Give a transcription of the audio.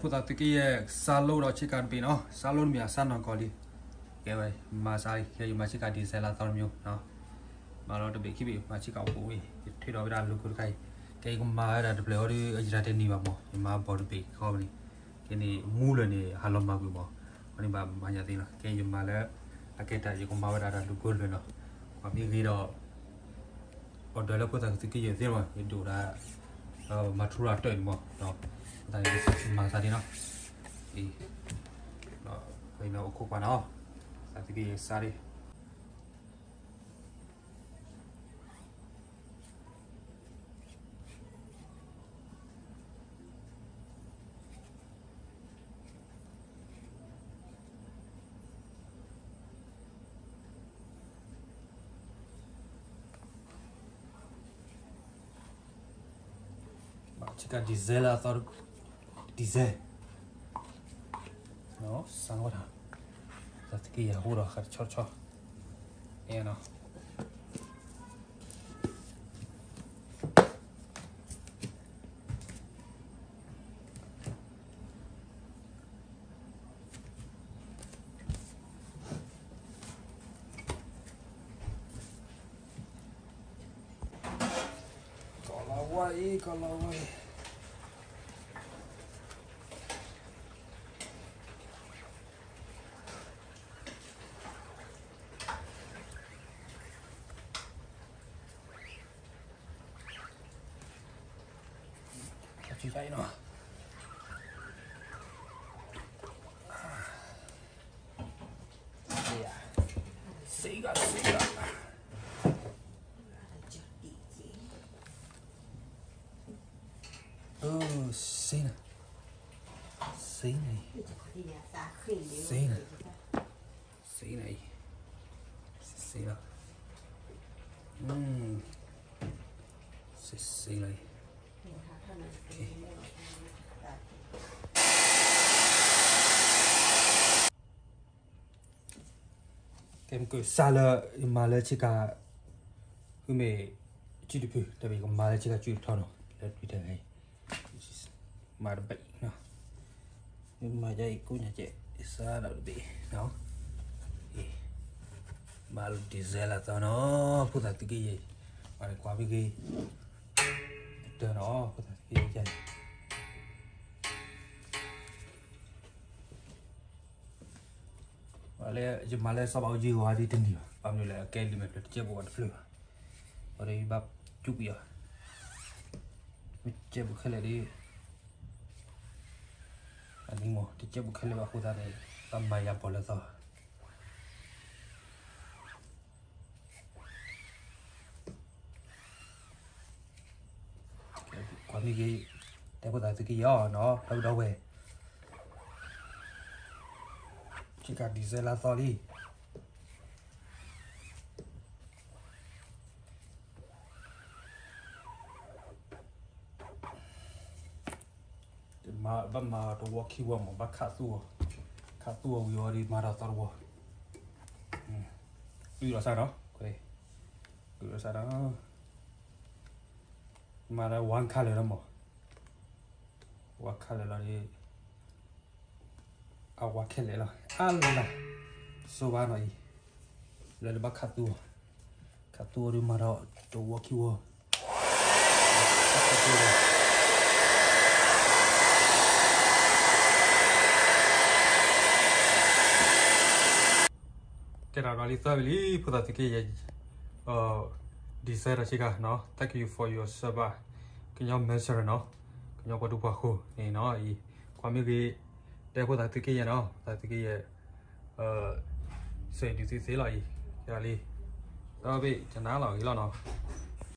ဖိသၣ်သုးက့ယဲၢ် စးလိဒီးဆ့ကၤတဘ့ၣ်နီၤ, စးလိတမ့ၢ်အစးနီၢ်ကီၢ်လံ. ကဲဝဲ မၤစးလံ, ကဲယမၤဆ့ကၤ design လၢအသီတမံၤနီၤ, မၤလီၤတဘ့ၣ်ခံဘ့ၣ် မၤဆ့ကၤအိၣ်ဝဲ, ယထုးထီၣ်ဝဲဒၣ် logo တခါအံၤ, ကဲယကမၤဝဲဒၣ်တဖျၢၣ်အီၤဒီး ယတၢ်တန့ၢ်ဘၣ်မး, ယမၤဘီၣ်တဘ့ၣ်ခီန့ၣ်, ကဲန့ၣ်မူလၢာ်န့ၣ် ဟးလီၤမၤကွံာ်မး, အန့ၣ်ဘၣ်မၤညါသ့လီၤ. ကဲယမၤလၢ အကဲတၢ်ယကမၤဝဲဒၣ်တၢ် logo တဖျၢၣ်နီၤ, ပှၤမ့ၢ်ဂ့ၤဒီး order လၢဖိသၣ်သုးက့ယဲၢ်သ့မး, ယဒိၣ်ဒၣ် မၤထူရၤတၢၢ်န့ၣ်မး, တၢ်န့ၣ်မၤသးဒ်နီၤ, အံၤ အိၣ်ခိးကွၢ်နီၤ, သၣ်သုးက့ယဲၢ်စးဒ် ဆ့ကၤ design လၢအသီ design စးဝဲဒၣ်, သၣ်သုးက့ယဲၢ်ဟူဒီးဃးတဆီတဆီ, အဲနီၤ ကီၢ်လီၤဝါအံၤ ကီၢ်လီၤဝါအံၤ စ့ဂၤ စ့ဂၤ စ့နၤ စ့နၤ စ့နၤ စ့နၤအံၤ စ့လီၤ စ့စ့လီၤအံၤ ကဲမ့ၢ်ကစၢ်လၢ ယမၤလၢဆ့ကၤ ဃုမ့ၢ် ကုတဖု တဘ့ၣ်ကမၤလၢဆ့ကၤကုတထီနီၤ လၢတွံၢ်တဂၤအံၤ မၤတဘ့ၣ်နီၤ မၤယအံၤကိးညါကဲ ယစးဒီးတဘ့ၣ်နီၤ မၤလၢ design လၢအသီနီၤ ဖိသၣ်သုးက့ယဲၢ် မၤလၢကွၢ်မ့ၢ်ဂ့ၤ တၢ်နီၤ ဖိသၣ်သုးက့ယဲၢ် လၢ ယမၤလၢစီၤဘၣ်အူကၠံဂီၤဒ်တနံၤဘၣ် ဘၣ်မနုၤလဲၣ် အကဲလံာ်မဲာ်ဖျၢၣ်တကဲဘိးဘၣ်တဖျၢၣ်ဘၣ် အဃိဒီးယဘၣ်ကၠူကွံာ်အီၤ မ့ၢ်ကဲဘိးခဲလၢာ်ဒီး အနံၤမ့ၢ်တကဲဘိးခဲလၢာ်ဘၣ်အဃိသတးန့ၣ် ဘၣ်မၤယၤပီၢ်လၢသီ ကွၢ်မ့ၢ်ဂ့ၤ တဲဖိသၣ်သုးက့ယဲၢ်အီၤနီၤ ဒီပုၢ်ဒီဝဲၢ် ဆ့ကၤ design လၢအသီလံ ဘၣ်မၤတဝီခံဝီမး ဘၣ်ခးသူၣ်အီၤ ခးသူၣ်အီၤဝံၤအီၤဒီး မၤဒီးသီတဝီ အုၣ်လီၤစၢ်နီၤ အုၣ်လီၤစၢ်နီၤ မၤလၢ one color လီၤမး one color လီၤဒီး အဝါခဲလၢာ်လီၤ အါလၢ် စိဘၣ်နီၤအံၤ လၢတဘၣ်ခးသူၣ်အီၤ ခးသူၣ်အီၤဒီးမၤဒီးတဝီခံဝီ ကဲထီၣ်ဒီးလံသၢဝံၤလံ ဖိသၣ်သုးက့ယဲၢ် design ဒီးဆ့ကၤနီၤ Thank you for your support ကညီမဲစရနီၤ ကညီပှၤဒူပှၤဃိန့ၣ်နီၤအံၤ ကွၢ်မ့ၢ်ဂ့ၤ တဲဖိသၣ်သုးက့ယဲၢ်နီၤ ဖိသၣ်သုးက့ယဲၢ် စံးဒုးသုသ့လီၤအံၤ ကဲလံ တဘ့ၣ်ကနၣ်လီၤဂ့ၤလီၤနီၤ